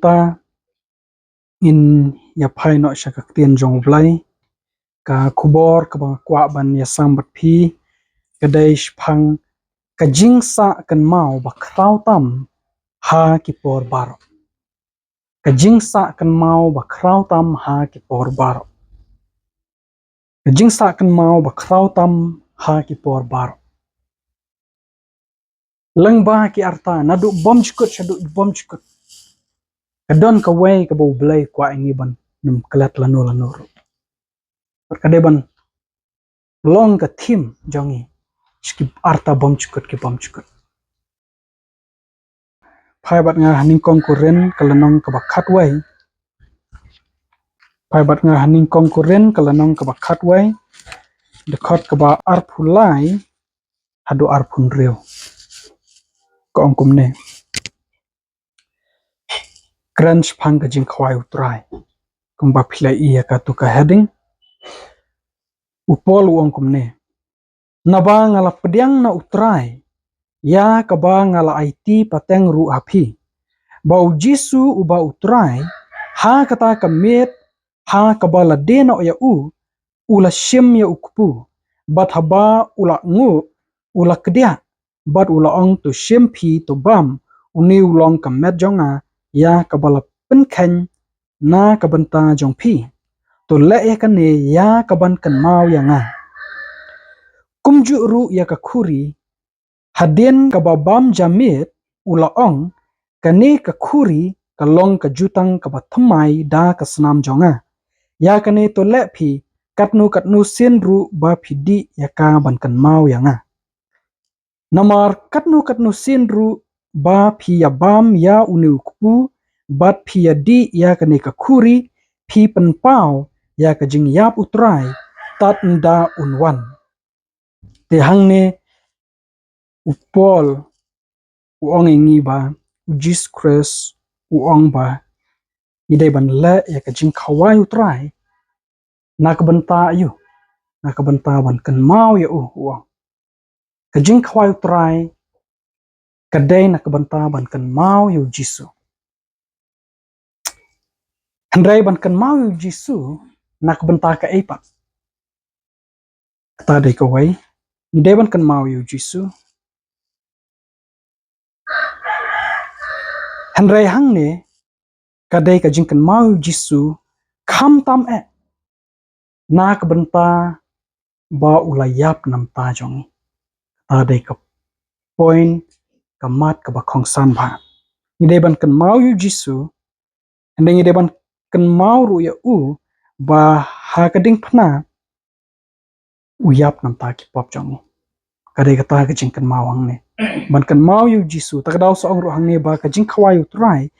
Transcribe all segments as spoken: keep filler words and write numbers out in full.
mynta ngin ïa phai noh sha ka ktien jong U Blei. Ka khubor kaba nga kwah ban ïa sam bad phi ka dei shaphang ka jingsah kynmaw ba khraw tam ha ki por baroh. Ka jingsah kynmaw ba khraw tam ha ki por baroh. Ka jingsah kynmaw ba khraw tam ha ki por baroh. Lyngba ki arta naduh bymjukut shaduh bymjukut, ka don kawei kaba U Blei u kwah ïa ngi ban nym klet lano lano ruh. Bad ka dei ban long ka thim jong ngi sha ki arta bymjukut ki bymjukut. Phai bad nga ha Nyngkong Korinth ka lynnong kaba khatwei. Phai bad nga ha Nyngkong Korinth ka lynnong kaba khatwei, dkhot kaba arphew lai haduh arphew hynriew. Ka ong kumne. Kren shaphang ka jingkhawai U Trai. Kumba phi la ïohi ïa katu ka heading, u Paul u ong kumne: Naba nga la pdiang na U Trai ïa kaba nga la aiti pateng ruh ha phi, ba U Jisu uba U Trai, ha kata ka miet ha kaba la die noh ïa u, u la shim ïa u kpu, bad haba u la nguh, u la kdiah, bad u la ong: To shim phi, to bam, une u long ka met jong nga ïa kaba la pynkheiñ na ka bynta jong phi. To leh ïa kane ïa ka ban kynmaw ïa nga. Kumjuh ruh ïa ka khuri, hadien kaba bam ja miet, u la ong: Kane ka khuri ka long ka jutang kaba thymmai da ka snam jong nga. Ïa kane to leh phi katno katno sien ruh ba phi dih ïa ka ban kynmaw ïa nga. Namar katno katno sien ruh ba phi ïa bam ïa une u kpu, bad phi ïa dih ïa kane ka khuri, phi pynpaw ïa ka jingïap U Trai tad ynda un wan. Te hangne u Paul u ong ïa ngi ba U Jisu Khrist u ong ba ngi dei ban leh ïa ka jingkhawai U Trai na ka bynta ïa u, na ka bynta ban kynmaw ïa u, u ong. Ka jingkhawai U Trai ka dei na ka bynta ban kynmaw ïa U Jisu. Hynrei ban kynmaw ïa U Jisu na ka bynta kaei pat? Kata dei kawei, ngi dei ban kynmaw ïa U Jisu. Hynrei hangne ka dei ka jingkynmaw ïa U Jisu khamtam eh na ka bynta ba u la ïap na ka bynta jong ngi. Kata dei ka point, ka mat kaba kongsan bha. Ngi dei ban kynmaw ïa U Jisu, hynrei ngi dei ban kynmaw ruh ïa u ba ha ka diengphna u ïap na ka bynta ki pop jong ngi. Ka dei kata ka jingkynmaw hangne. Ban kynmaw ïa U Jisu, ta ka daw sa ong ruh hangne ba ka jingkhawai U Trai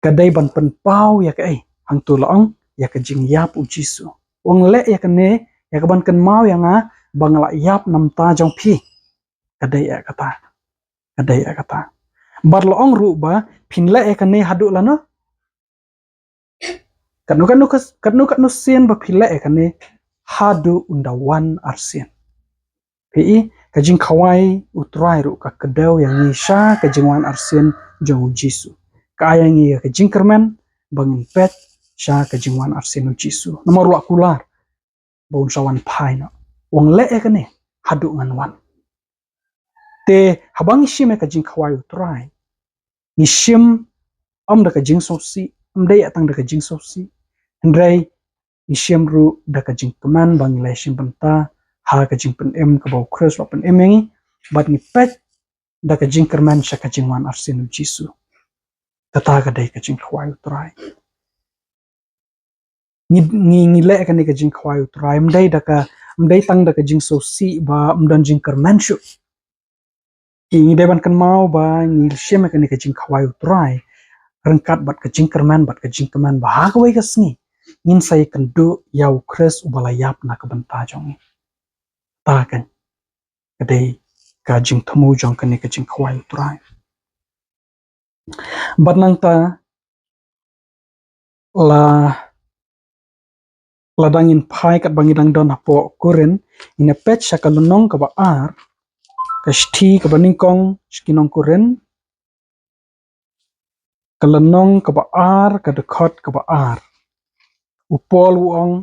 ka dei ban pynpaw ïa kaei? Hangto la ong ïa ka jingïap U Jisu. U ong leh ïa kane ïa ka ban kynmaw ïa nga ba nga la ïap na ka bynta jong phi. Ka dei ïa kata. Ka dei ïa kata. Bad la ong ruh ba phin leh ïa kane haduh lano? Katno katno, katno katno sien ba phi leh ïa kane? Haduh un da wan arsien. Phi i, ka jingkhawai U Trai ruh ka kdew ïa ngi sha ka jingwan arsien jong U Jisu. Ka ai ïa ngi ïa ka jingkyrmen ba ngin peit sha ka jingwan arsien U Jisu. Namar u la kular ba un sa wan phai noh. U ong leh ïa kane haduh ngan wan. Te haba ngi shim ïa ka jingkhawai U Trai, ngi shim ym da ka jingsngewsih, ym dei tang da ka jingsngewsih, hynrei ngi shim ruh da ka jingkmen ba ngi la shim bynta ha ka jingpynim kaba U Khrist u la pynim ïa ngi, bad ngi peit da ka jingkyrmen sha ka jingwan arsien U Jisu. Kata ka dei ka jingkhawai U Trai. Ngi, ngi, ngi leh kane ka jingkhawai U Trai ym dei da ka, ym dei tang da ka jingsngewsih ba ym don jingkyrmen shuh. Ngi dei ban kynmaw ba ngi shim kane ka jingkhawai U Trai ryngkat bad ka jingkyrmen, bad ka jingkmen ba ha kawei ka sngi ngin sa ïakynduh ïa U Khrist uba la ïap na ka bynta jong ngi. Ta ka, ka dei ka jingthmu jong kane ka jingkhawai U Trai. Bad nangta la, lada ngin phai katba ngi dang don hapoh Korinth, ngin ïa peit sha ka lynnong kaba ar, ka shithi kaba nyngkong sha ki nong Korinth, ka lynnong kaba ar, ka dkhot kaba ar. U Paul u ong,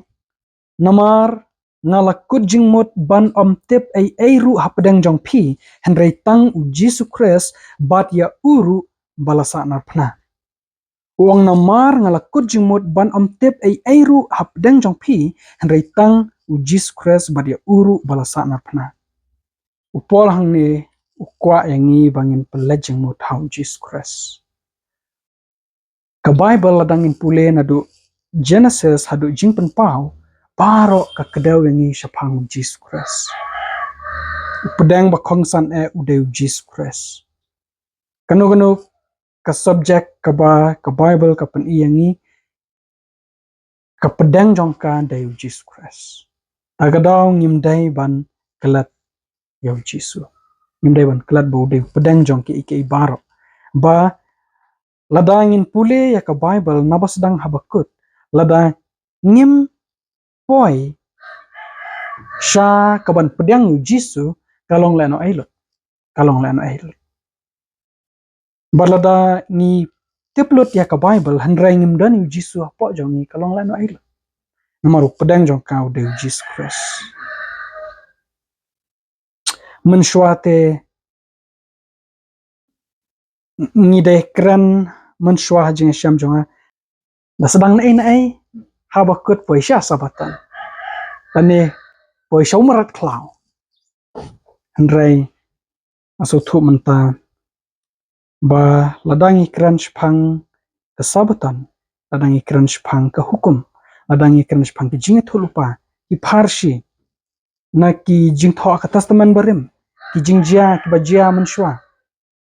namar nga la kut jingmut ban ym tip ei ei ruh hapdeng jong phi, hynrei tang u Jisu Khrist bad ïa u ruh ba la sahnarphna. U ong, namar nga la kut jingmut ban ym tip ei ei ruh hapdeng jong phi, hynrei tang u Jisu Khrist bad ïa u ruh ba la sahnarphna. U Paul hangne u kwah ïa ngi ba ngin pynleit jingmut ha u Jisu Khrist. Ka Baibl lada ngin pule naduh Genesis haduh Jingpynpaw, baroh ka kdew ïa ngi shaphang u Jisu Khrist. U pdeng ba kongsan eh u dei u Jisu Khrist. Kano kano ka subject kaba ka Baibl ka pyni ïa ngi, ka pdeng jong ka dei u Jisu Khrist. Ta ka daw ngim dei ban klet ïa u Jisu. Ngim dei ban klet ba u dei u pdeng jong kiei kiei baroh. Ba lada ngin pule ïa ka Baibl naba sdang haba kut, lada ngim poi sha kaban pdiang u Jisu, ka long lehnohei lut. Ka long lehnohei lut. Bad lada ngi tip lut ïa ka Baibl hynrei ngim don ïa u Jisu hapoh jong ngi, ka long lehnohei lut. Namar u pdeng jong ka u dei u Jisu Khrist. Mynshuwa te ngi dei kren, mynshuwa ha jingshem jong nga, da sdang naei naei haba kut poi sha Sabbaton, lane poi sha u mrad khlaw. Hynrei nga sngewthuh mynta ba lada ngi kren shaphang ka Sabbaton, lada ngi kren shaphang ka hukum, lada ngi kren shaphang ki jingïathuhlypa, ki pharshi, na ki jingthoh ka Testament Barim, ki jingjia kiba jia mynshuwa,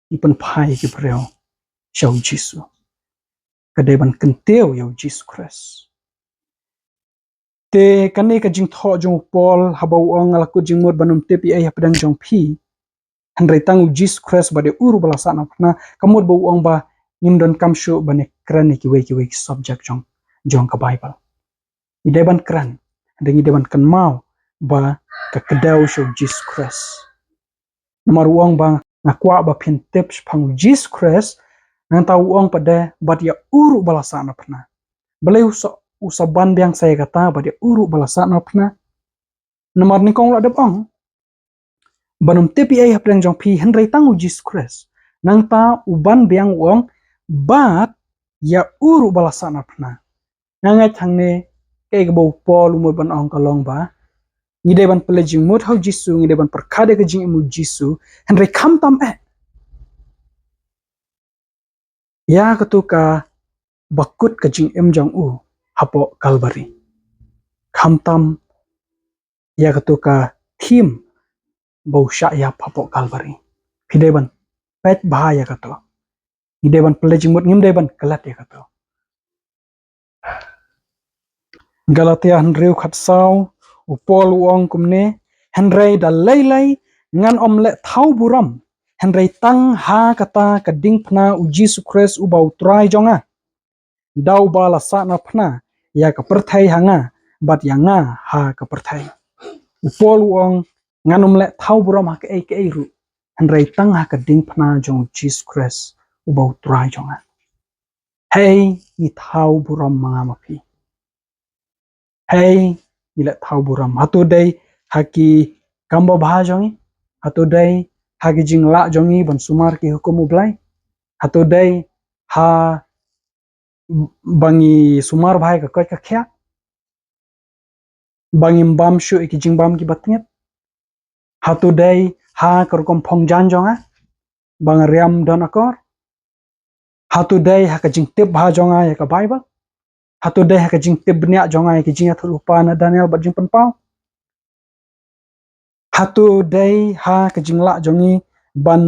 ngi pynphai ki briew sha u Jisu. Ka dei ban kyntiew ïa u Jisu Khrist. Te kane ka jingthoh jong u Paul haba u ong, nga la kut jingmut ban ym tip ei ei hapdeng jong phi, hynrei tang u Jisu Khrist bad ïa u ruh ba la sahnarphna, ka mut ba u ong ba ngim donkam shuh ban ïakren ïa kiwei kiwei ki subject jong, jong ka Baibl. Ngi dei ban kren, hynrei ngi dei ban kynmaw ba ka kdew sha u Jisu Khrist. Namar u ong ba nga kwah ba phin tip shaphang u Jisu Khrist, nangta u ong pat de bad ïa u ruh ba la sahnarphna. Balei u sa, u sa ban biang sa ïa kata bad ïa u ruh ba la sahnarphna? Namar nyngkong u la dep ong ban ym tip ei ei hapdeng jong phi hynrei tang u Jisu Khrist. Nangta u ban biang u ong bad ïa u ruh ba la sahnarphna. Nga ngeit hangne kaei kaba u Paul u mut ban ong ka long ba ngi dei ban pynleit jingmut ha u Jisu, ngi dei ban pyrkhat ïa ka jingim u Jisu, hynrei khamtam eh ïa kato kaba kut ka jingim jong u hapoh Kalbari. Khamtam ïa kato ka thim ba u shah ïap hapoh Kalbari. Phi dei ban peit bha ïa kato. Ngi dei ban pynleit jingmut, ngim dei ban klet ïa kato. Galatia hynriew khatsaw, u Paul u ong kumne, hynrei da lei lei ngan ym leh thaw burom, hynrei tang ha kata ka diengphna u Jisu Khrist uba u Trai jong nga, da uba la sahnarphna ïa ka pyrthei ha nga, bad ïa nga ha ka pyrthei. U Paul u ong, ngan ym leh thaw burom ha kaei kaei ruh, hynrei tang ha ka diengphna jong u Jisu Khrist uba u Trai jong nga. Hei ngi thaw burom ma nga ma phi. Hei ngi leh thaw burom. Hato dei ha ki kam babha jong ngi? Hato dei ha ki jinglah jong ngi ban sumar ki hukum u Blei? Hato dei ha ba ngi sumar bha ïa ka koit ka khiah? Ba ngim bam shuh ïa ki jingbam kiba tngit? Hato dei ha ka rukom phong jaiñ jong nga ba nga riam don akor? Hato dei ha ka jingtip bha jong nga ïa ka Baibl? Hato dei ha ka jingtip bniah jong nga ïa ki jingïathuhlypa na Daniel bad Jingpynpaw? Hato dei ha ka jinglah jong ngi ban,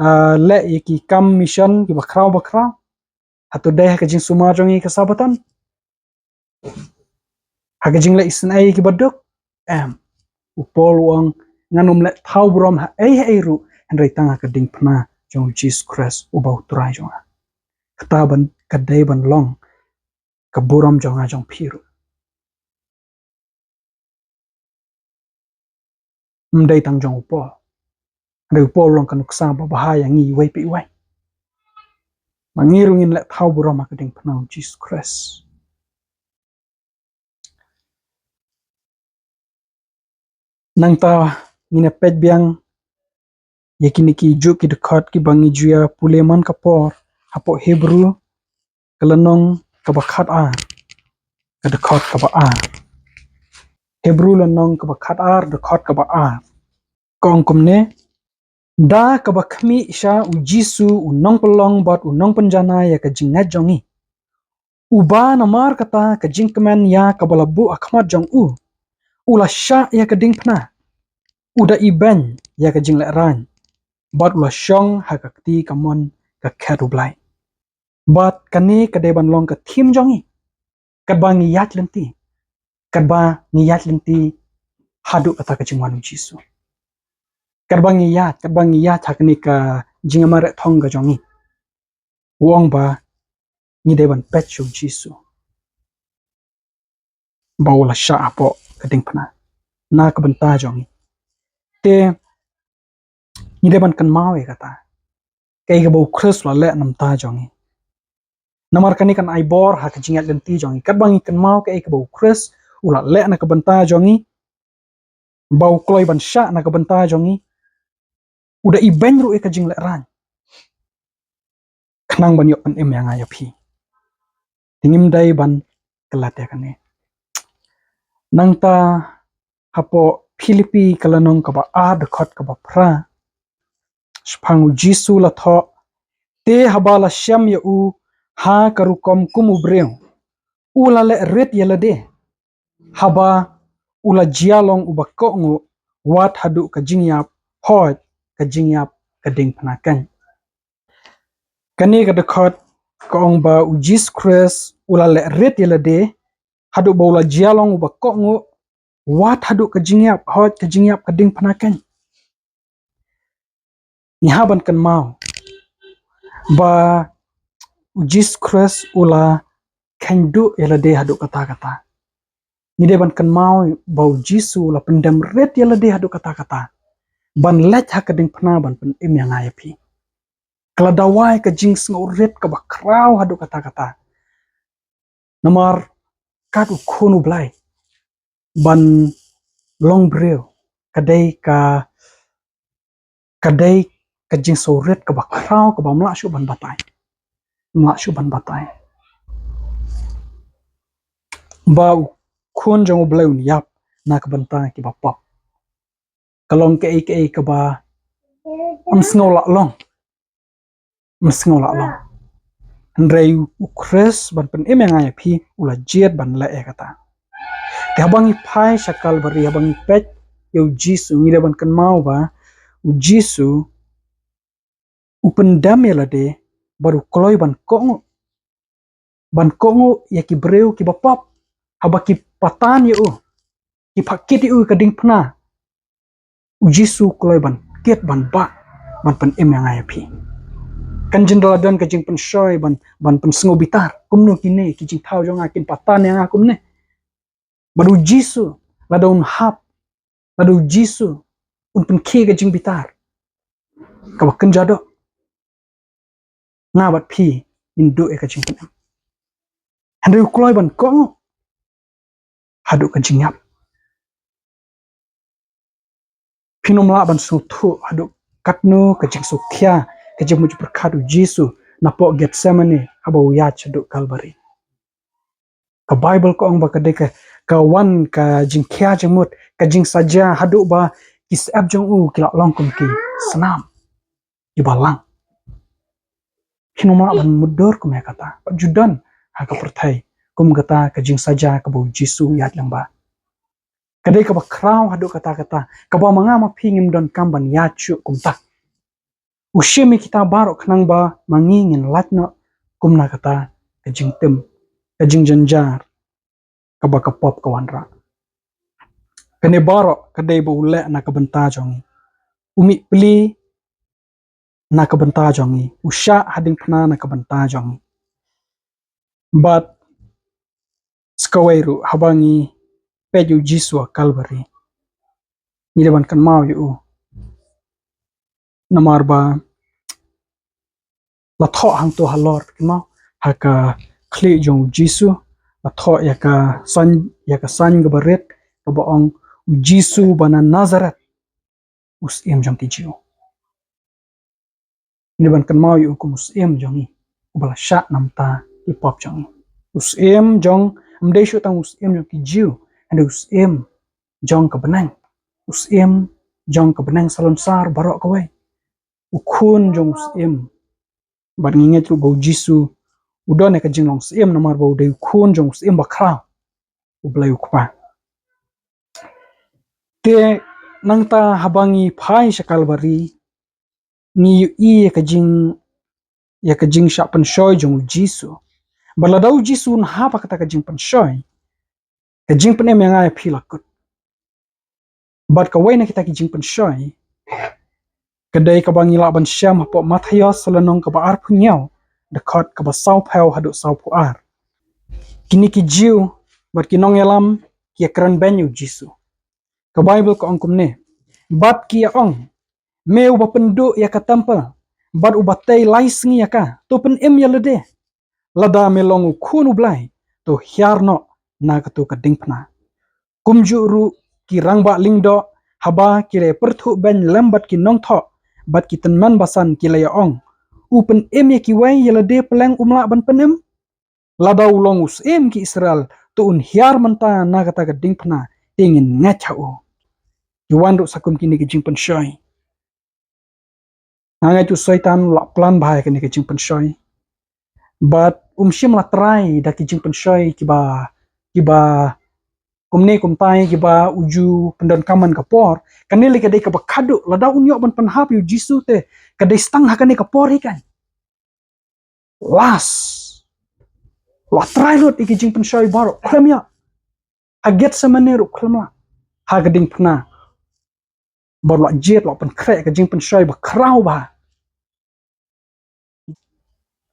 ah, leh ïa ki kam mission kiba khraw ba khraw? Hato dei ha ka jingsumar jong ngi ka Sabbaton? Ha ka jingleh isynei ïa kiba duk? Em. U Paul u ong, ngan ym leh thaw burom ha ei ha ei ruh, hynrei tang ha ka diengphna jong u Jisu Khrist uba u Trai jong nga. Kata ban, ka dei ban long ka burom jong nga jong phi ruh. Ym dei tang jong u Paul. Hynrei u Paul u long ka nuksa babha ïa ngi iwei pa iwei. Ngi ruh ngin leh thaw burom ha ka diengphna u Jisu Khrist. Nangta ngin ïa peit biang ïa kine ki juh ki dkhot kiba ngi ju ïa pule man ka por hapoh Hebru ka lynnong kaba khatar, ka dkhot kaba ar. Hebru lynnong kaba khatar, dkhot kaba ar. Ka ong kumne: Da kaba khmih sha u Jisu u nongpynlong bad u nongpynjanai ïa ka jingngeit jong ngi, uba namar kata ka jingkmen ïa kaba la buh ha khmat jong u, u la shah ïa ka diengphna, u da ibeiñ ïa ka jinglehrain, bad u la shong ha ka kti kamon ka khet U Blei. Bad kane ka dei ban long ka thim jong ngi katba ngi ïaid lynti, katba ngi ïaid lynti haduh kata ka jingwan u Jisu. Katba ngi ïaid, katba ngi ïaid ha kane ka jingïamareh thong ka jong ngi, u ong ba ngi dei ban peit sha u Jisu ba u la shah hapoh ka diengphna na ka bynta jong ngi. Te ngi dei ban kynmaw ïa kata, kaei kaba u Khrist u la leh na ka bynta jong ngi. Namar kane kan ai bor ha ka jingïaid lynti jong ngi. Katba ngi kynmaw kaei kaba u Khrist u la leh na ka bynta jong ngi, ba u kloi ban shah na ka bynta jong ngi, u da ibeiñ ruh ïa ka jinglehrain khnang ban ïoh pynim ïa nga ïa phi. Te ngim dei ban klet ïa kane. Nangta hapoh Philippi ka lynnong kaba ar, dkhot kaba phra, shaphang u Jisu la thoh: Te haba la shem ïa u ha ka rukom kum u briew, u la leh rit ïa lade, haba u la jia long uba kohnguh, wat haduh ka jingïap, hooid, ka jingïap ka diengphna keiñ. Kane ka dkhot ka ong ba u Jisu Khrist u la leh rit ïa lade haduh ba u la jia long uba kohnguh, wat haduh ka jingïap, hooid, ka jingïap ka diengphna keiñ. Ngi hap ban kynmaw ba u Jisu Khrist u la kheiñ duh ïa lade haduh katta katta. Ngi dei ban kynmaw ba u Jisu u la pyndem rit ïa lade haduh katta katta ban leit ha ka diengphna ban pynim ïa nga ïa phi. Ka la dawa ïa ka jingsngewrit kaba khraw haduh katta katta. Namar kat u Khun u Blei ban long briew ka dei ka, ka dei ka jingsngewrit kaba khraw kaba ym lah shuh ban batai. Ym lah shuh ban batai ba u Khun jong u Blei un ïap na ka bynta kiba pop. Ka long kaei kaei kaba ym sngew lah long. Ym sngew lah long. Hynrei u Khrist ban pynim ïa nga ïa phi u la jied ban leh ïa kata. Te haba ngi phai sha Kalbari, haba ngi peit ïa u Jisu, ngi dei ban kynmaw ba u Jisu u pyndem ïa lade bad u kloi ban kohnguh, ban kohnguh ïa ki briew kiba pop. Haba ki patan ïa u, ki phah kit ïa u ïa ka diengphna, u Jisu u kloi ban kit, ban bah, ban pynim ïa nga ïa phi. Kan jin da la don ka jingpynshoi ban, ban pynsngewbitar, kumno kine ki jingthaw jong nga kin patan ïa nga kumne. Bad u Jisu lada un hap, lada u Jisu un pynkhie ka jingbitar kaba kynja doh, nga bad phi ngin duh ïa ka jingpynim. Hynrei u kloi ban kohnguh haduh ka jingïap. Phin ym lah ban sngewthuh haduh katno ka jingsngewkhia, ka jingmut jingpyrkhat u Jisu napoh Gethsemane haba u ïaid shaduh Kalbari. Ka Baibl ka ong ba ka dei ka, ka wan ka jingkhia jingmut, ka jingsaja haduh ba ki syep jong u ki la long kum ki snam kiba lang. Phin ym lah ban mutdur kum ïa kata. Pat ju don ha ka pyrthei kum kata ka jingsaja kaba u Jisu u ïaid lyngba. Ka dei kaba khraw haduh katta katta, kaba ma nga ma phi ngim donkam ban ïaid shuh kumta. U shim ïa kita baroh khnang ba ma ngi ngin lait noh kum na kata ka jingtim, ka jingjynjar kaba ka pop ka wanrah. Kane baroh ka dei ba u leh na ka bynta jong ngi. U mih pli na ka bynta jong ngi. U shah ha diengphna na ka bynta jong ngi. Bad sa kawei ruh, haba ngi peit ïa u Jisu ha Kalbari, ngi dei ban kynmaw ïa u. Namar ba La thoh hangto halor, te kynmaw, ha ka khlieh jong u Jisu, la thoh ïa ka sign, ïa ka sign kaba rit, kaba ong, "U Jisu ba na Nazareth, u Syiem jong ki Jiw." Ngi ban kynmaw ïa u kum u Syiem jong ngi, uba la shah na ka bynta ki pop jong ngi. U Syiem jong, ym dei shuh tang u Syiem jong ki Jiw, hynrei u Syiem jong ka bneng. U Syiem jong ka bneng salonsar baroh kawei. U Khun jong u Syiem. Bad ngi ngeit ruh ba u Jisu u don ïa ka jinglong Syiem namar ba u dei u Khun jong u Syiem Bakhraw, u Blei u Kpa. Te nangta haba ngi phai sha Kalbari, ngi ïohi ïa ka jing, ïa ka jingshah pynshoi jong u Jisu. Bad lada u Jisu un hap ha kata ka jingpynshoi, ka jingpynim ïa nga ïa phi la kut. Bad kawei na kita ki jingpynshoi ka dei kaba ngi lah ban shem hapoh Mathaios lynnong kaba arphew hynñiew, dkhot kaba sawphew haduh sawphew ar. Kine ki Jiw bad ki nongïalam ki ïakren beiñ ïa u Jisu. Ka Baibl ka ong kumne, bad ki ïa ong, "Me uba pynduh ïa ka templ bad uba tei lai sngi ïa ka, to pynim ïa lade. Lada me long u Khun u Blei, to hiar noh na kato ka diengphna." Kumjuh ruh ki rangbah lyngdoh, haba ki la ïa pyrthuh beiñ lem bad ki nongthoh bad ki tymmen basan, ki la ïa ong, "U pynim ïa kiwei, ïa lade pleng um lah ban pynim? Lada u long u Syiem ki Israel, to un hiar mynta na kata ka diengphna, te ngin ngeit ha u." Ki wan ruh sa kum kine ki jingpynshoi. Nga ngeit u Soitan u la plan bha ïa kane ka jingpynshoi. Bad um shym la trai da ki jingpynshoi kiba, kiba kumne kumtai, kiba u ju pyndonkam man ka por. Kane lei ka dei kaba khadduh, lada un ïoh ban pynhap ïa u Jisu te ka dei sa tang ha kane ka por hi kan. Last. La trai lut ïa ki jingpynshoi baroh, khlem ïa. Ha Gethsemane ruh khlem lah. Ha ka diengphna. Bad la jied, la pynkhreh ka jingpynshoi ba khraw bha.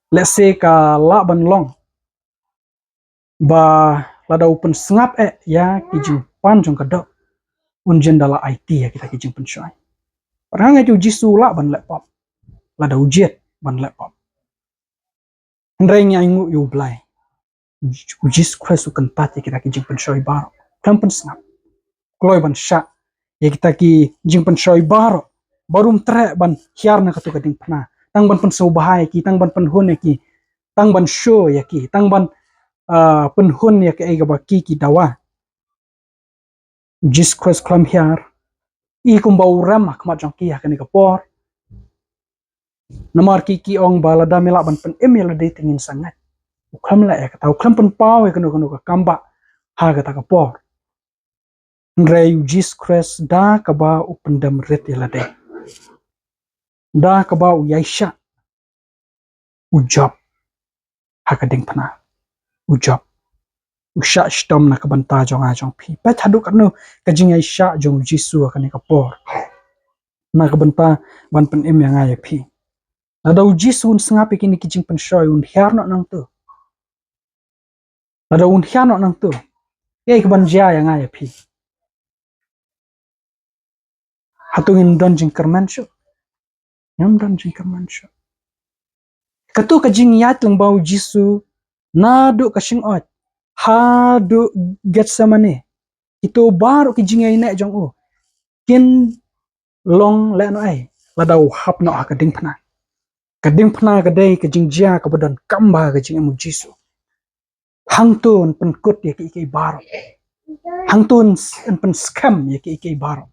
Lehse ka lah ban long ba lada u pynsngap eh ïa ki jingpan jong ka doh, un jin da la aiti ïa kita ki jingpynshoi. Bad nga ngeit u Jisu u lah ban leh pop. Lada u jied ban leh pop. Hynrei ngi ainguh ïa u Blei. U Jisu Khrist u kyntait ïa kita ki jingpynshoi baroh. Khlem pynsngap. Kloi ban shah ïa kita ki jingpynshoi baroh. Bad um treh ban hiar na kato ka diengphna. Tang ban pynsngewbha ïa ki, tang ban pynhun ïa ki, tang ban shu ïa ki, tang ban, ah, pynhun ïa kaei kaba ki, ki dawa. U Jisu Khrist khlem hiar. I kumba u rem ha khmat jong ki ha kane ka por. Namar ki, ki ong ba lada me lah ban pynim ïa lade te ngin sa ngeit. U khlem leh ïa kata, u khlem pynpaw ïa kano kano ka kam ba ha kata ka por. Hynrei u Jisu Khrist da kaba u pyndem rit ïa lade. Da kaba u ïaishah. U jop ha ka diengphna. U jop. U shah shitom na ka bynta jong nga jong phi. Peit haduh katno ka jingïaishah jong u Jisu ha kane ka por. Na ka bynta ban pynim ïa nga ïa phi. Lada u Jisu un sngap ïa kine ki jingpynshoi, un hiar noh nangto. Lada un hiar noh nangto, kaei kaban jia ïa nga ïa phi? Hato ngin don jingkyrmen shuh? Ngim don jingkyrmen shuh. Kato ka jingïaid lyngba u Jisu naduh ka shyngod haduh Gethsemane, kito baroh ki jingïaineh jong u kin long lehnohei lada u hap noh ha ka diengphna. Ka diengphna ka dei ka jingjia kaba donkam bha ha ka jingim u Jisu. Hangto yn pynkut ïa kiei kiei baroh. Hangto yn, yn pynskhem ïa kiei kiei baroh.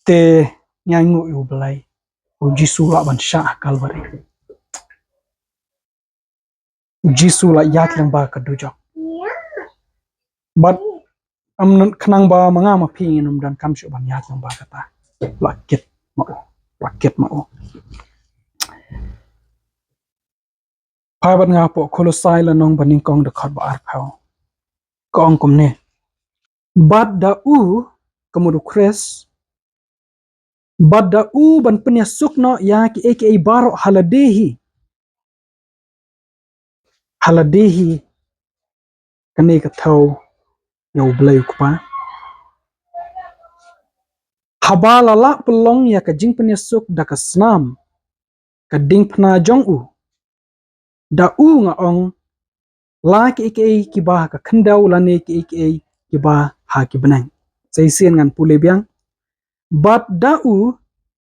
Te ngi ainguh ïa u Blei, u Jisu u lah ban shah ha Kalbari. U Jisu u la ïaid lyngba ka dujok. Bad ym khnang ba ma nga ma phi ngin ym donkam shuh ban ïaid lyngba kata. La kit ma u. La kit ma u. Phai bad nga hapoh Kolosai lynnong ba nyngkong dkhot ba arphew. Ka ong kumne. Bad da u, ka mut u Khrist, bad da u ban pynïasuk noh ïa kiei kiei baroh ha lade hi. Ha lade hi. Kane ka thew ïa u Blei u Kpa. Haba la lah pynlong ïa ka jingpynïasuk da ka snam ka diengphna jong u, da u nga ong, la kiei kiei kiba ha ka khyndew lane kiei kiei kiba ha ki bneng. Sa shisien ngan pule biang. Bad da u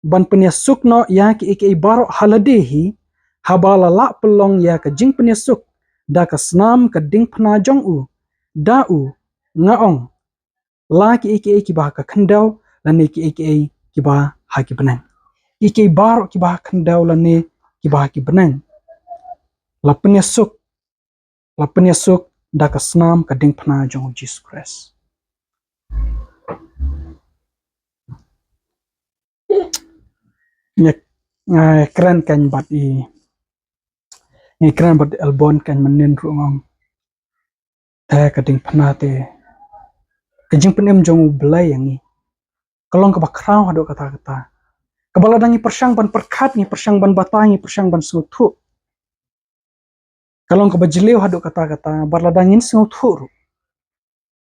ban pynïasuk noh ïa kiei kiei baroh ha lade hi, haba la lah pynlong ïa ka jingpynïasuk da ka snam ka diengphna jong u, da u nga ong, la kiei kiei kiba ha ka khyndew lane kiei kiei kiba ha ki bneng. Kiei kiei baroh kiba ha khyndew lane kiba ha ki bneng, la pynïasuk, la pynïasuk da ka snam ka diengphna jong u Jisu Khrist. Nga, nga kren kan bad i, nga kren bad Elbon kan mynnin ruh nga ong, te ka diengphna te, ka jingpynim jong U Blei ïa ngi ka long kaba khraw haduh katta katta. Kaba lada ngi pyrshang ban pyrkhat, ngi pyrshang ban batai, ngi pyrshang ban sngewthuh, ka long kaba jylliew haduh katta katta. Bad lada ngin sngewthuh ruh,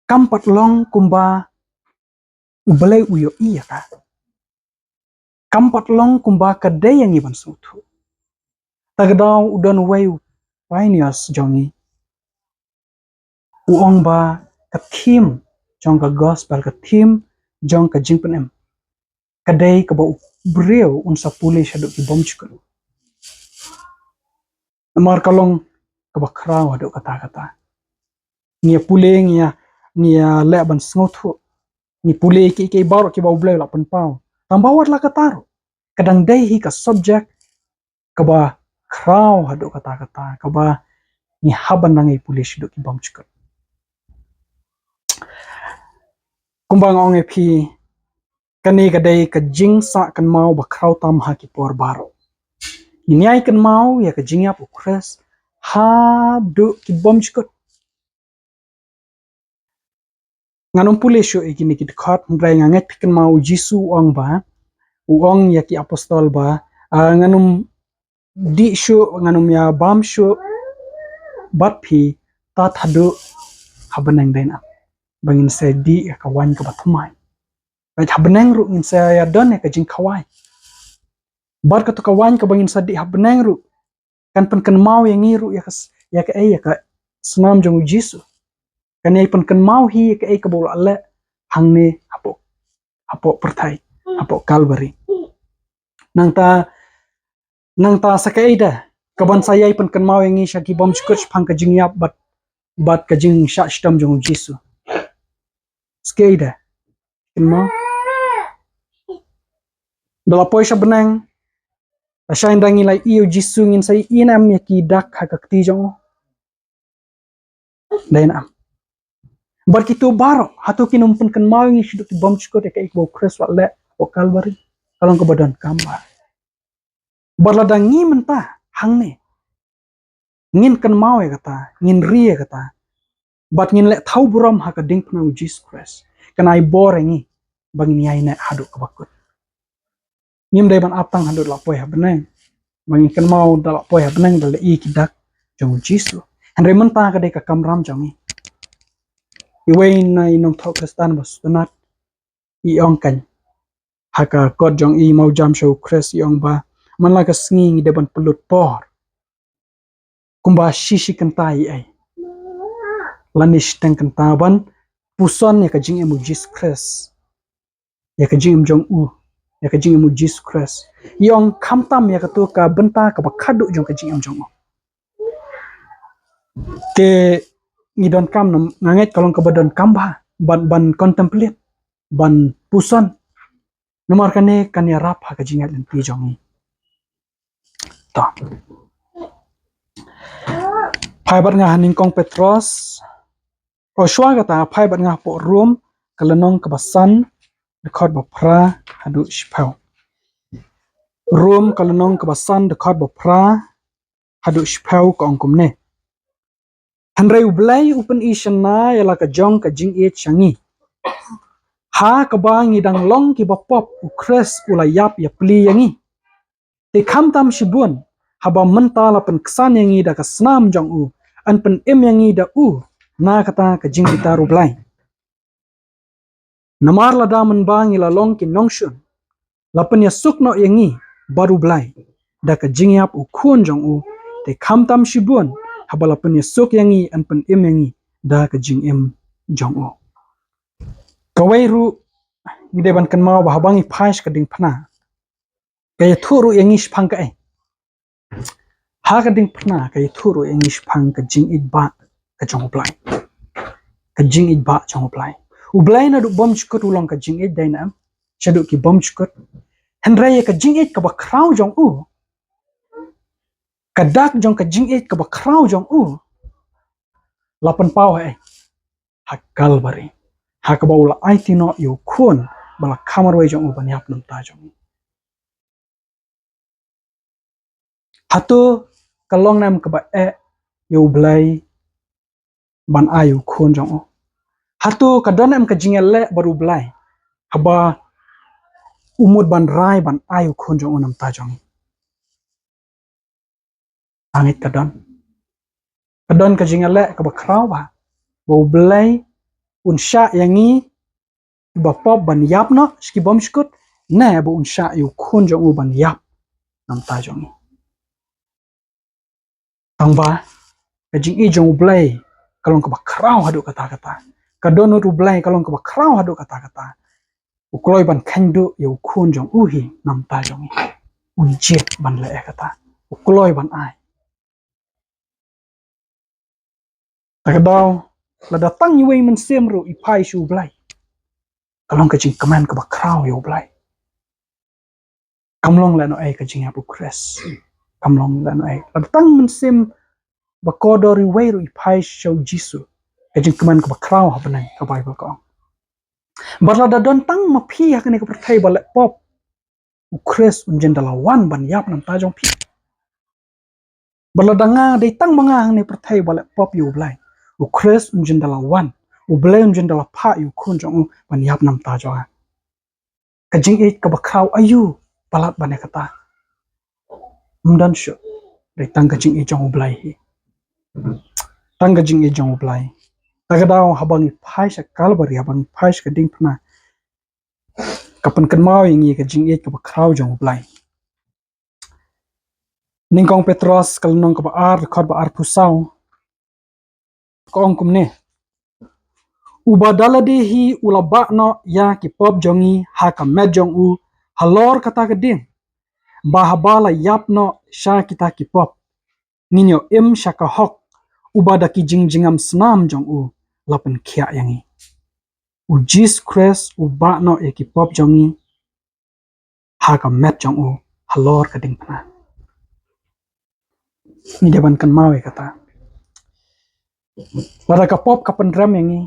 kam pat long kumba U Blei u ïohi ïa ka. Kam pat long kumba ka dei ïa ngi ban sngewthuh. Ta ka daw u don uwei u pioneers jong ngi, u ong ba ka theme jong ka gospel, ka theme jong ka jingpynim, ka dei kaba u briew un sa pule shaduh ki bymjukut. Namar ka long kaba khraw haduh katta katta. Ngi ïa pule, ngi ïa, ngi ïa leh ban sngewthuh, ngi pule kiei kiei baroh kiba U Blei u la pynpaw. Tangba wat la katta ruh, ka dang dei hi ka subject kaba khraw haduh katta katta, kaba ngi hap ban nang ïa pule shaduh ki bymjukut. Kumba nga ong ïa phi, kane ka dei ka jingsah kynmaw ba khraw tam ha ki por baroh. Ngin ïai kynmaw ïa ka jingïap U Khrist haduh ki bymjukut. Ngan ym pule shuh ïa kine ki dkhot, hynrei nga ngeit phi kynmaw U Jisu u ong ba, u ong ïa ki apostol ba, ah, ngan ym dih shuh, ngan ym ïa bam shuh bad phi tad haduh ha bneng. Dei na ba ngin sa dih ïa ka waiñ kaba thymmai. Bad ha bneng ruh ngin sa ïa don ïa ka jingkhawai. Bad kato ka waiñ kaba ngin sa dih ha bneng ruh kan pynkynmaw ïa ngi ruh ïa ka s-, ïa kaei, ïa ka snam jong U Jisu. Kan ïai pynkynmaw hi ïa kaei kaba u la leh hangne hapoh, hapoh pyrthei, hapoh Kalbari. Nangta, nangta sa kaei de kaban sa ïai pynkynmaw ïa ngi sha ki bymjukut shaphang ka jingïap bad, bad ka jingshah shitom jong U Jisu? Sa kaei de? Kynmaw. Da la poi sha bneng, lashai ynda ngi la ïohi ïa U Jisu, ngin sa ïohi ne em ïa ki dak ha ka kti jong u? Dei na em? Bad kito baroh, hato kin ym pynkynmaw ïa ngi shaduh ki bymjukut ïa kaei kaba U Khrist u la leh hapoh Kalbari? Ka long kaba donkam bha. Bad lada ngi mynta hangne ngin kynmaw ïa kata, ngin ri ïa kata, bad ngin leh thaw burom ha ka diengphna U Jisu Khrist, kan ai bor ïa ngi ba ngin ïai neh haduh kaba kut. Ngim dei ban ap tang haduh la poi ha bneng, ba ngin kynmaw da la poi ha bneng da la ïohi ki dak jong U Jisu. Hynrei mynta ka dei ka kamram jong ngi. Iwei na i nongthoh Khristan ba sngewtynnat i ong kan, ha ka kot jong i mawjam sha U Khrist, i ong ba man la ka sngi ngi dei ban pynlut por kumba shi shi kynta ïa i, lane shiteng kynta, ban puson ïa ka jingim U Jisu Khrist, ïa ka jingim jong u, ïa ka jingim U Jisu Khrist. I ong khamtam ïa kato ka bynta kaba khadduh jong ka jingim jong u. Te ngi donkam, nga ngeit ka long kaba donkam bha ban, ban contemplate, ban puson. Namar kane kan ïarap ha ka jingïaid lynti jong ngi. To. Phai bad nga ha nyngkong Petros. O shuwa kata, phai bad nga hapoh Rom ka lynnong kaba san, dkhot ba phra haduh shiphew. Rom ka lynnong kaba san, dkhot ba phra haduh shiphew, ka ong kumne: Hynrei U Blei u pyni shynna ïa la ka jong ka jingïeit sha ngi, ha kaba ngi dang long kiba pop, U Khrist u la ïap ïapli ïa ngi. Te khamtam shibun, haba mynta la pynksan ïa ngi da ka snam jong u, yn pynim ïa ngi da u na kata ka jingbitar U Blei. Namar lada mynba ngi la long ki nongshun, la pynïasuk noh ïa ngi bad U Blei da ka jingïap U Khun jong u, te khamtam shibun haba la pynïasuk ïa ngi yn pynim ïa ngi da ka jingim jong u. Kawei ruh, ngi dei ban kynmaw ba haba ngi phai sha ka diengphna, ka ïathuh ruh ïa ngi shaphang kaei? Ha ka diengphna ka ïathuh ruh ïa ngi shaphang ka jingïeit ba ka jong U Blei. Ka jingïeit ba jong U Blei. U Blei naduh bymjukut u long ka jingïeit, dei ne em? Shaduh ki bymjukut. Hynrei ïa ka jingïeit kaba khraw jong u, ka dak jong ka jingïeit kaba khraw jong u, la pynpaw ha, ha Kalbari, ha kaba u la aiti noh ïa U Khun ba la kham marwei jong u ban ïap na ka bynta jong ngi. Hato ka long ne em kaba eh ïa U Blei ban ai U Khun jong u? Hato ka don ne em ka jingïaleh bad U Blei haba u mut ban rai ban ai U Khun jong u na ka bynta jong ngi? Nga ngeit ka don. Ka don ka jingïaleh kaba khraw ba, ba U Blei un shah ïa ngi kiba pop ban ïap noh sha ki bymjukut, ne ba un shah ïa U Khun jong u ban ïap na ka bynta jong ngi. Tangba ka jingïeit jong U Blei ka long kaba khraw haduh katta katta. Ka dohnud U Blei ka long kaba khraw haduh katta katta. U kloi ban kheiñ duh ïa U Khun jong u hi na ka bynta jong ngi. U jied ban leh ïa kata. U kloi ban ai. Te ka daw, lada tang iwei i mynsiem ruh i phai sha U Blei, ka long ka jingkmen kaba khraw ïa U Blei. Kam long lehnohei ka jingïap U Khrist. Kam long lehnohei. Lada tang mynsiem ba kordor iwei ruh i phai sha U Jisu, ka jingkmen kaba khraw ha bneng, ka Baibl ka ong. Bad lada don tang ma phi ha kane ka pyrthei ba leh pop, U Khrist un jin da la wan ban ïap na ka bynta jong phi. Bad lada nga dei tang ma nga hangne ha pyrthei ba leh pop ïa U Blei, U Khrist un jin da la wan, U Blei un jin da la phah ïa U Khun jong u ban ïap na ka bynta jong nga. Ka jingïeit kaba khraw aïu palat ban ïa kata? Ym don shuh. Dei tang ka jingïeit jong U Blei hi. Tang ka jingïeit jong U Blei. Te ka daw haba ngi phai sha Kalbari, haba ngi phai sha ka diengphna, ka pynkynmaw ïa ngi ka jingïeit kaba khraw jong U Blei. Nyngkong Petros ka lynnong kaba ar, dkhot ba arphew saw, ka ong kumne: Uba da lade hi u la bah noh ïa ki pop jong ngi ha ka met jong u halor kata ka dieng, ba haba la ïap noh sha kita ki pop, ngin ïoh im sha ka hok, uba da ki jingjngem snam jong u la pynkhiah ïa ngi. U Jisu Khrist u bah noh ïa ki pop jong ngi ha ka met jong u halor ka diengphna. Ngi dei ban kynmaw ïa kata. Lada ka pop ka pynrem ïa ngi,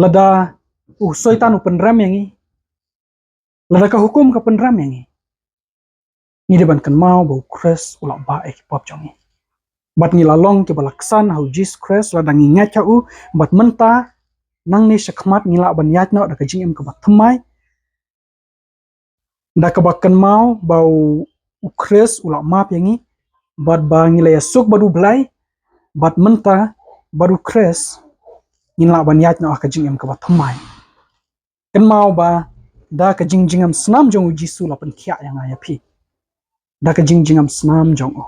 lada u Soitan u pynrem ïa ngi, lada ka hukum ka pynrem ïa ngi, ngi dei ban kynmaw ba U Khrist u la bah ïa ki pop jong ngi. Bad ngi la long kiba la ksan ha U Jisu Khrist lada ngi ngeit ha u, bad mynta nangne shakhmat ngi lah ban ïaid noh da ka jingim kaba thymmai, da kaba kynmaw ba U, U Khrist u la map ïa ngi, bad ba ngi la ïasuk bad U Blei, bad mynta bad U Khrist ngin lah ban ïaid noh ha ka jingim kaba thymmai. Kynmaw ba da ka jingjngem snam jong U Jisu la pynkhiah ïa nga ïa phi. Da ka jingjngem snam jong u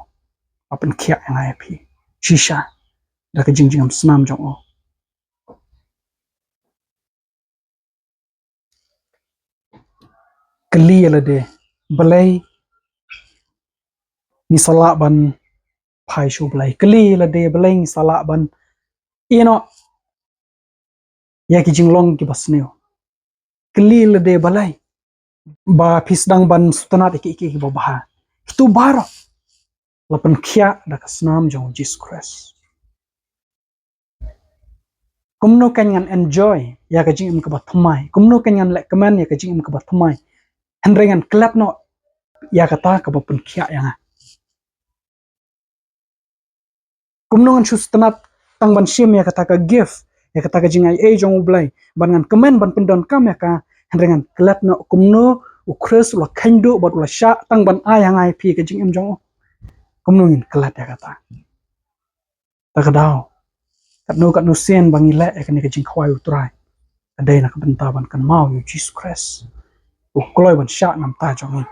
la pynkhiah ïa nga ïa phi. Shisha, da ka jingjngem snam jong u. Kylli ïa lade, balei ngi sa lah ban phai sha U Blei? Kylli ïa lade, balei ngi sa lah ban ïeh noh ïa ki jinglong kiba sniew? Kylli ïa lade, balei ba phi sdang ban sngewtynnat ïa ki, ki, kiba bha? Kito baroh la pynkhiah da ka snam jong U Jisu Khrist. Kumno kan ngan enjoy ïa ka jingim kaba thymmai? Kumno kan ngan leh kmen ïa ka jingim kaba thymmai hynrei ngan klet noh ïa kata kaba pynkhiah ïa nga? Kumno ngan shu sngewtynnat tang ban shim ïa kata ka gift, ïa kata ka jingaiei jong U Blei, ban ngan kmen ban pyndonkam ïa ka, hynrei ngan klet noh? Kumno U Khrist u la kheiñ duh bad u la shah tang ban ai ha nga ïa phi ka jingim jong u? Kumno ngin klet ïa kata? Ta ka daw, katno katno sien ba ngi leh ïa kane ka jingkhawai U Trai, ka dei na ka bynta ban kynmaw ïa u Jisu Khrist, u kloi ban shah na ka bynta jong ngi.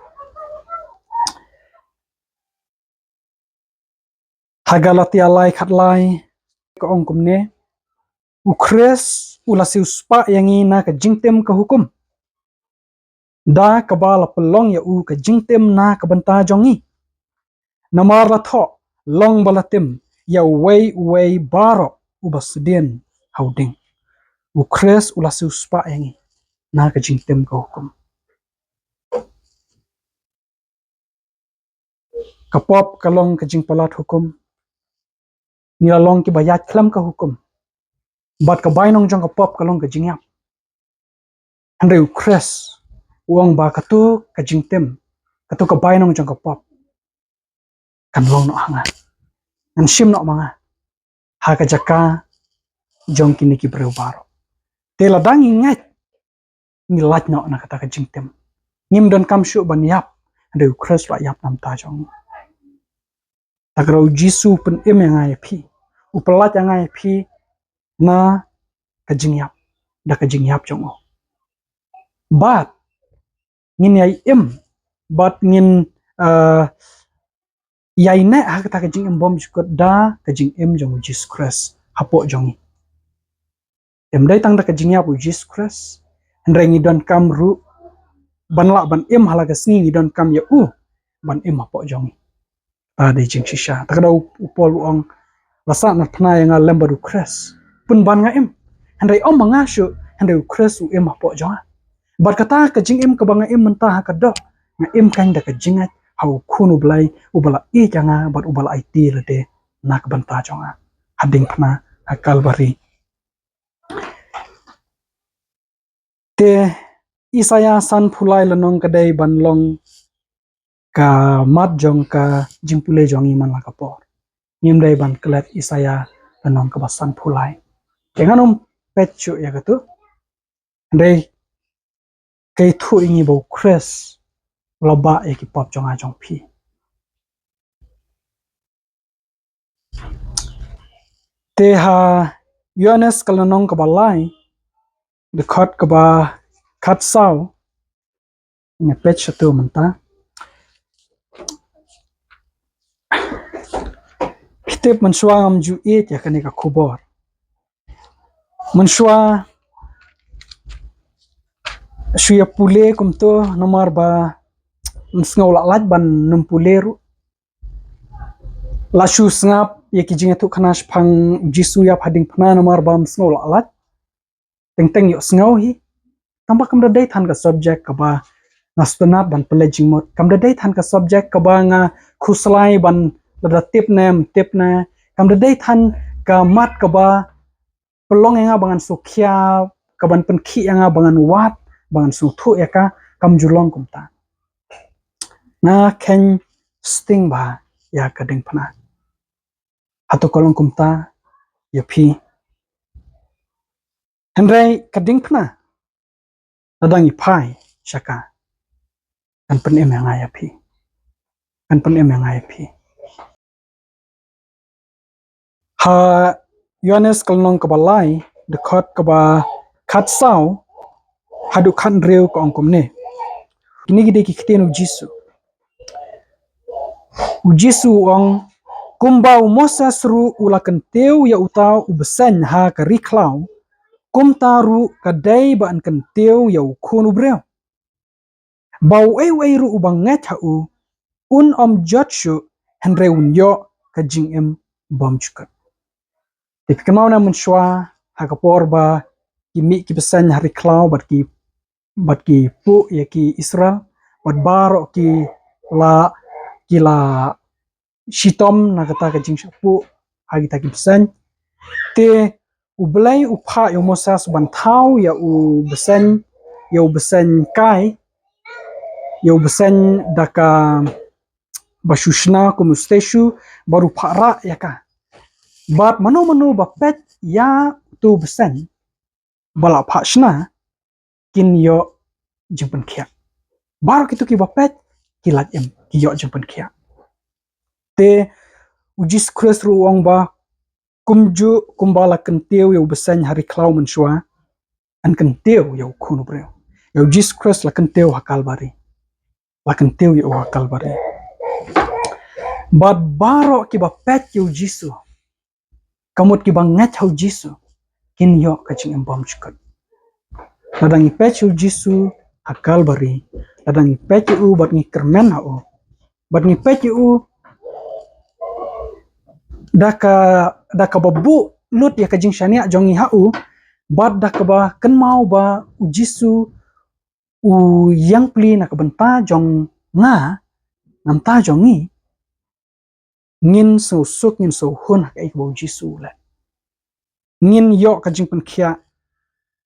Ha Galatia lai khatlai ka ong kumne: U Khrist u la siewspah ïa ngi na ka jingtim ka hukum, da kaba la pynlong ïa u ka jingtim na ka bynta jong ngi. Namar la thoh, long ba la tim ïa uwei uwei baroh uba sdien ha u dieng. U Khrist u la siewspah ïa ngi na ka jingtim ka hukum. Ka pop ka long ka jingpalat hukum. Ngi la long kiba ïaid khlem ka hukum. Bad ka bainong jong ka pop ka long ka jingïap. Hynrei u Khrist u ong ba katu ka jingtim, katu ka bainong jong ka pop kan long noh ha nga. Ngan shim noh ma nga ha ka jaka jong kine ki briew baroh. Te lada ngi ngeit, ngi lait noh na kata ka jingtim. Ngim donkam shuh ban ïap, hynrei u Khrist u la ïap na ka bynta jong ngi. Te ka daw u Jisu u pynim ïa nga ïa phi, u pyllait ïa nga ïa phi na ka jingïap, da ka jingïap jong u. Bad ngin ïai im, bad ngin, eh, ïai neh ha kata ka jingim bymjukut da ka jingim jong u Jisu Khrist hapoh jong ngi. Em dei tang da ka jingïap u Jisu Khrist, hynrei ngi donkam ruh ban lah ban im ha la ka sngi, ngi donkam ïa u ban im hapoh jong ngi. Ta dei jingshisha. Ta ka daw u Paul u ong, la sahnarphna ïa nga lem bad u Khrist, pynban nga im. Hynrei ym ma nga shuh, hynrei u Khrist u im hapoh jong nga. Bad kata ka jingim kaba nga im mynta ha ka doh, nga im kein da ka jingngeit ha u Khun u Blei, uba la ïeit ïa nga bad uba la aiti lade na ka bynta jong nga ha diengphna ha Kalbari. Te Isaïah sanphew lai lynnong ka dei ban long ka mat jong ka jingpule jong ngi man la ka por. Ngim dei ban klet Isaïah lynnong kaba sanphew lai. Te ngan ym peit shuh ïa katu. Hynrei ka ïathuh ïa ngi ba u Khrist u la bah ïa ki pop jong nga jong phi. Te ha Ïoannis ka lynnong kaba lai, dkhot kaba khatsaw, nga peit sha tu mynta. Phi tip mynshuwa ngam ju ïeit ïa kane ka khubor. Mynshuwa shu ïa pule kumto namar ba ym sngew lah lait ban nym pule ruh. La shu sngap ïa ki jingïathuhkhana shaphang u Jisu ïap ha diengphna namar ba ym sngew lah lait. Teng teng ïohsngew hi. Tangba kam da dei than ka subject kaba nga sngewtynnat ban pynleit jingmut. Kam da dei than ka subject kaba nga khuslai ban lada tip ne ym tip ne. Kam da dei than ka mat kaba pynlong ïa nga ba ngan sngewkhia, kaban pynkhih ïa nga ba ngan wad, ba ngan sngewthuh ïa ka, kam ju long kumta. Nga kheiñ sting bha ïa ka diengphna. Hato ka long kumta ïa phi? Hynrei ka diengphna, lada ngi phai sha ka, kan pynim ïa nga ïa phi. Kan pynim ïa nga ïa phi. Ha Ïoannis ka lynnong kaba lai, dkhot kaba khatsaw haduh khathynriew ka ong kumne. Kine ki dei ki ktien u Jisu. U Jisu u ong, kumba u Moses ruh u la kyntiew ïa uta u bseiñ ha ka ri khlaw, kumta ruh ka dei ba yn kyntiew ïa u Khun u briew. Ba uei uei ruh uba ngeit ha u, un ym jot shuh, hynrei un ïoh ka jingim bymjukut. Te phi kynmaw na mynshuwa ha ka por ba ki mih ki bseiñ ha ri khlaw bad ki, bad ki puh ïa ki Israel, bad baroh ki la, ki la shitom na kata ka jingshah puh ha kita ki bseiñ. Te U Blei u phah ïa u Moses ban thaw ïa u bseiñ, ïa u bseiñ kai, ïa u bseiñ da kaba shu shna kum u statue, bad u phah rah ïa ka. Bad mano mano ba peit ïa utu u bseiñ ba la phah shna, kin ïoh jingpynkhiah. Baroh kito kiba peit ki lait im, ki ïoh jingpynkhiah. Te u Jisu Khrist ruh u ong ba kumjuh kumba la kyntiew ïa u bseiñ ha ri khlaw mynshuwa, yn kyntiew ïa u Khun u briew. Ïa u Jisu Khrist la kyntiew ha Kalbari. La kyntiew ïa u ha Kalbari. Bad baroh kiba peit ïa u Jisu, ka mut kiba ngeit ha u Jisu, kin ïoh ka jingim bymjukut. Lada ngi peit ïa u Jisu ha Kalbari, lada ngi peit ïa u bad ngi kyrmen ha u, bad ngi peit ïa u da ka, da kaba buh lut ïa ka jingshaniah jong ngi ha u, bad da kaba kynmaw ba u Jisu u ïeng pli na ka bynta jong nga, na bynta jong ngi, ngin sngewsuk, ngin sngewhun ha kaei kaba u Jisu u leh. Ngin ïoh ka jingpynkhiah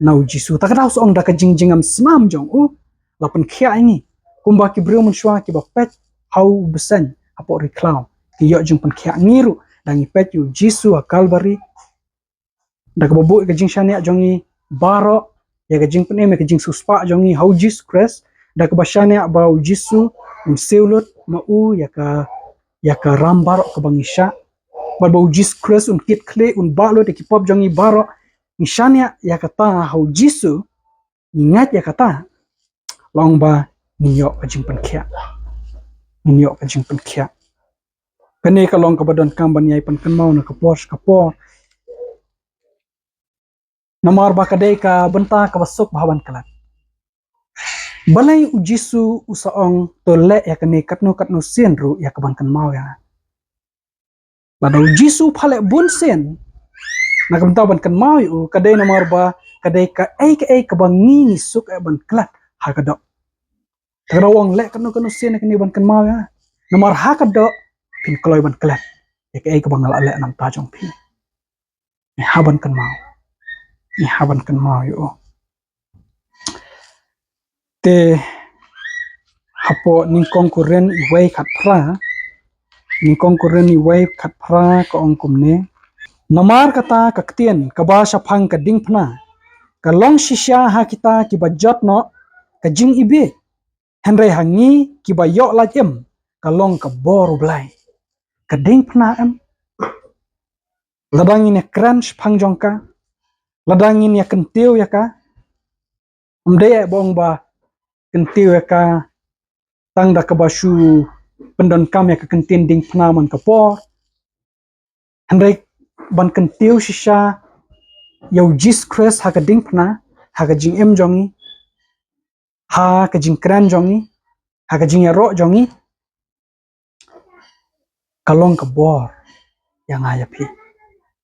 na u Jisu. Ta ka daw sa ong da ka jingjngem snam jong u la pynkhiah ïa ngi. Kumba ki briew mynshuwa kiba peit ha u bseiñ hapoh ri khlaw ki ïoh jingpynkhiah, ngi ruh da ngi peit ïa u Jisu ha Kalbari, da kaba buh ïa ka jingshaniah jong ngi baroh, ïa ka jingpynim, ïa ka jingsiewspah jong ngi ha u Jisu Khrist, da kaba shaniah ba u Jisu un siew lut ma u ïa ka, ïa ka ram baroh kaba ngi shah. Bad ba u Jisu Khrist un kit khlieh, un bah lut ïa ki pop jong ngi baroh, ngi shaniah ïa kata ha u Jisu, ngi ngeit ïa kata, la ong ba ngin ïoh ka jingpynkhiah. Ngin ïoh ka jingpynkhiah. Kane ka long kaba donkam ban ïai pynkynmaw na ka por sha ka por. Namar ba ka dei ka bynta kaba suk bha ban klet. Balei u Jisu u sa ong to leh ïa kane katno katno sien ruh ïa kaban kynmaw ïa nga? Lada u Jisu u phah leh bun sien na ka bynta ban kynmaw ïa u, ka dei namar ba ka dei kaei kaei kaba ngi ngi suk eh ban klet ha ka doh. Te ka dei u ong leh katno katno sien ïa kane ban kynmaw ïa nga. Namar ha ka doh phin kloi ban klet ïa kaei kaba nga la leh na bynta jong phi. Ngi hap ban kynmaw. Ngi hap ban kynmaw ïa u. Te hapoh Nyngkong Korinth uwei khatphra, Nyngkong Korinth uwei khatphra ka ong kumne: Namar kata ka ktien kaba shaphang ka diengphna ka long shisha ha kita kiba jot noh ka jingibieit, hynrei ha ngi kiba ïoh lait im ka long ka bor U Blei. Ka diengphna em, lada ngin ïa kren shaphang jong ka, lada ngin ïa kyntiew ïa ka, ym dei eh ba ong ba kyntiew ïa ka tang da kaba shu pyndonkam ïa ka kyntien diengphna man ka por. Hynrei ban kyntiew shisha ïa u Jisu Khrist ha ka diengphna, ha ka jingim jong ngi, ha ka jingkren jong ngi, ha ka jingïaroh jong ngi, ka long ka bor ïa nga ïa phi.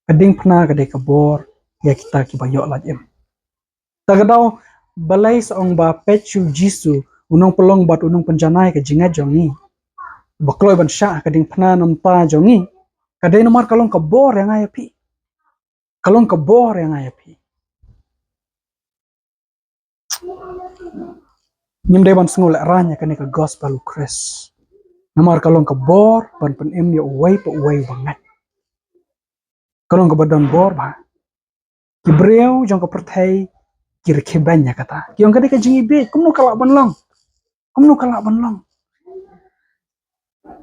Ka diengphna ka dei ka bor ïa kita kiba ïoh lait im. Ta ka daw balei sa ong ba peit sha u Jisu, u nongpynlong bad u nongpynjanai ka jingngeit jong ngi, ba kloi ban shah ka diengphna na bynta jong ngi? Ka dei namar ka long ka bor ïa nga ïa phi. Ka long ka bor ïa nga ïa phi. Ngim dei ban sngew lehraiñ ïa kane ka gospel u Khrist. Namar ka long ka bor ban pynim ïa uwei pa uwei uba ngeit. Ka long kaba don bor bha. Ki briew jong ka pyrthei ki rkhie beiñ ïa kata. Ki ong ka dei ka jingibieit, kumno ka lah ban long? Kumno ka lah ban long?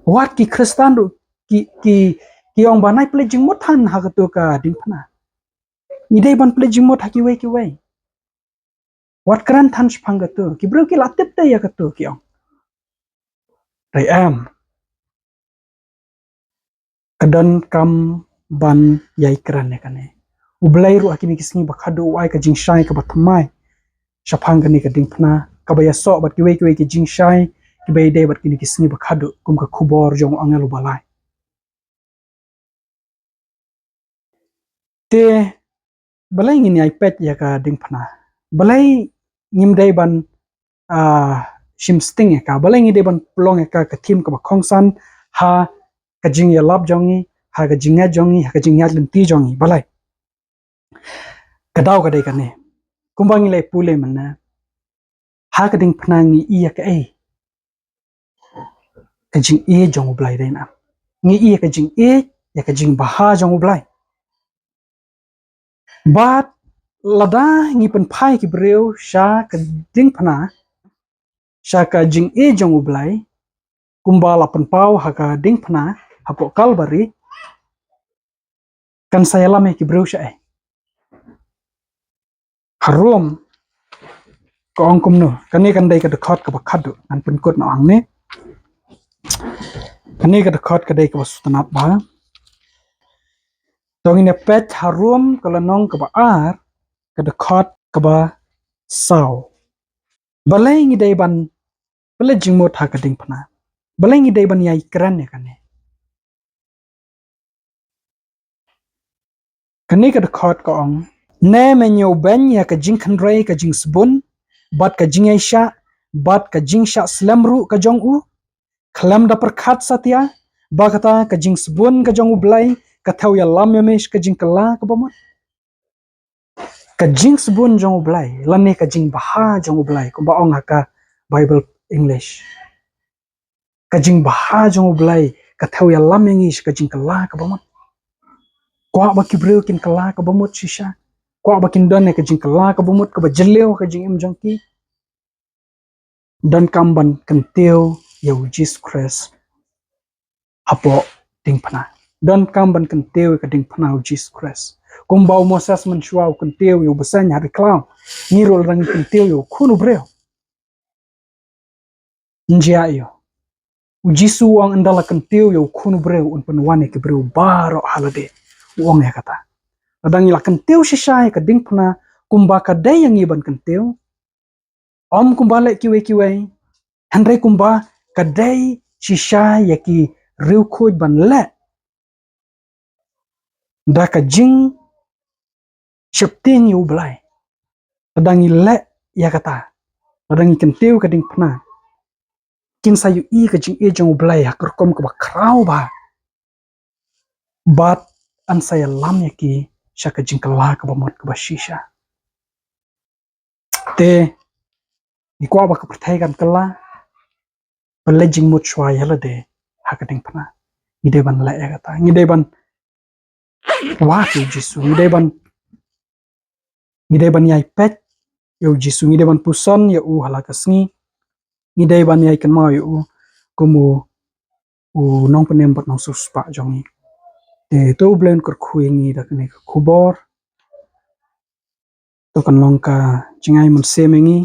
Wat ki Khristan ruh ki, ki, ki ong ba nai plie jingmut than ha kato ka diengphna. Ngi dei ban plie jingmut ha kiwei kiwei. Wat kren than shaphang kato. Ki briew ki la tip te ïa kato, ki ong. Hynrei em, ka donkam ban ïai kren ïa kane. U Blei ruh ha kine ki sngi ba khadduh u ai ka jingshai kaba thymmai shaphang kane ka diengphna, kaba ïasoh bad kiwei kiwei ki jingshai kiba ïadei bad kine ki sngi ba khadduh, kum ka khubor jong u angel uba lai. Te balei ngin ïai peit ïa ka diengphna? Balei ngim dei ban, ah, shim sting ïa ka? Balei ngi dei ban pynlong ïa ka ka thim kaba kongsan ha ka jingïalap jong ngi, ha ka jingngeit jong ngi, ha ka jingngeit lynti jong ngi? Balei? Ka daw ka dei kane. Kumba ngi la ïa pule mynne, ha ka diengphna ngi ïohi ïa kaei? Ka jingïeit jong U Blei, dei ne em? Ngi ïohi ïa ka jingïeit, ïa ka jingbha jong U Blei. Bad lada ngi pynphai ki briew sha ka diengphna, sha ka jingïeit jong U Blei, kumba la pynpaw ha ka diengphna hapoh Kalbari, kan sa ïalam ïa ki briew shaei? Ka Rom, ka ong kumno, kane kan dei ka dkhot kaba khatduh, ngan pynkut noh hangne. Kane ka dkhot ka dei kaba sngewtynnat bha. To ngin ïa peit ha Rom ka lynnong kaba ar, ka dkhot kaba saw. Balei ngi dei ban pynleit jingmut ha ka diengphna? Balei ngi dei ban ïai kren ïa kane? Kane ka dkhot ka ong, ne men ïoh-beiñ ïa ka jingkynrei ka jingsbun, bad ka jingïaishah, bad ka jingshah slem ruh ka jong u, khlem da pyrkhat satia ba kata ka jingsbun ka jong U Blei ka thew ïalam ïa ngi sha ka jingkylla kaba mut. Ka jingsbun jong U Blei, lane ka jingbha jong U Blei, kumba ong ha ka Bible English. Ka jingbha jong U Blei ka thew ïalam ïa ngi sha ka jingkylla kaba mut. Kwah ba ki briew kin kylla kaba mut shisha. Kwah ba kin don ïa ka jingkylla kaba mut, kaba jylliew ka jingim jong ki. Donkam ban kyntiew ïa U Jisu Khrist hapoh diengphna. Donkam ban kyntiew ïa ka diengphna U Jisu Khrist. Kumba u Moses mynshuwa u kyntiew ïa u bseiñ ha ri khlaw, ngi ruh lada ngi kyntiew ïa U Khun u briew, ngi ïohi, U Jisu u ong, ynda la kyntiew ïa U Khun u briew un pynwan ïa ki briew baroh ha lade. U ong ïa kata. Lada ngi la kyntiew shisha ïa ka diengphna kumba ka dei ïa ngi ban kyntiew, ym kumba leh kiwei kiwei, hynrei kumba ka dei shisha ïa ki riewkhuid ban leh da ka jingsheptieng ïa U Blei. Lada ngi leh ïa kata, lada ngi kyntiew ka diengphna, kin sa ïohi ka jingïeit jong U Blei ha ka rukom kaba khraw bha. Bad yn sa ïalam ïa ki sha ka jingkylla kaba mut kaba shisha. Te ngi kwah ba ka pyrthei kan kylla, pynleit jingmut shuwa ïa lade ha ka diengphna. Ngi dei ban leh ïa kata. Ngi dei ban wad ïa U Jisu. Ngi dei ban, ngi dei ban ïai peit ïa U Jisu. Ngi dei ban puson ïa u ha la ka sngi. Ngi dei ban ïai kynmaw ïa u kum u, u nongpynim bad nongsiewspah jong ngi. Te to U Blei un kyrkhu ïa ngi da kane ka khubor. To kan long ka jingai mynsiem ïa ngi,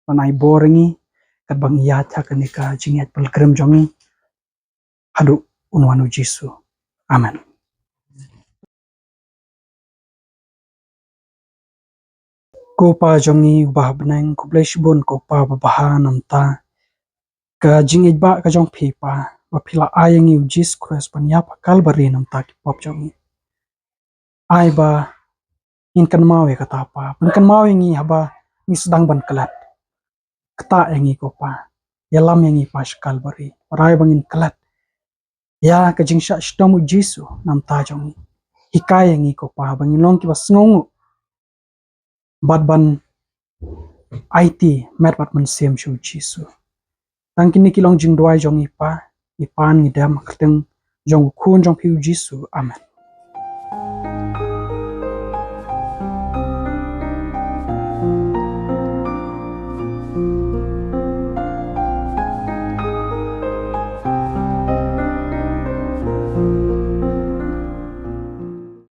ban ai bor ïa ngi, katba ngi ïaid ha kane ka jingïaid pilgrim jong ngi haduh un wan U Jisu. Amen. Ko Pa jong ngi uba ha bneng, khublei shibun ko Pa babha namar ka jingïeit ba ka jong phi Pa, ba phi la ai ïa ngi U Jisu Khrist ban ïap ha Kalbari namar ki pop jong ngi. Ai ba ngin kynmaw ïa kata Pa, ban kynmaw ïa ngi haba ngi sdang ban klet. Ktah ïa ngi ko Pa, ïalam ïa ngi Pa sha Kalbari. Ai ba ngin klet ïa ka jingshah shitom U Jisu namar jong ngi. Hikai ïa ngi ko Pa, ba ngin long kiba sngewnguh bad ban aiti met bad mynsiem sha U Jisu. Tang kine ki long jingduwai jong ngi Pa, ngi pan ngi dem ha ka kyrteng jong U Khun jong phi U Jisu. Amen.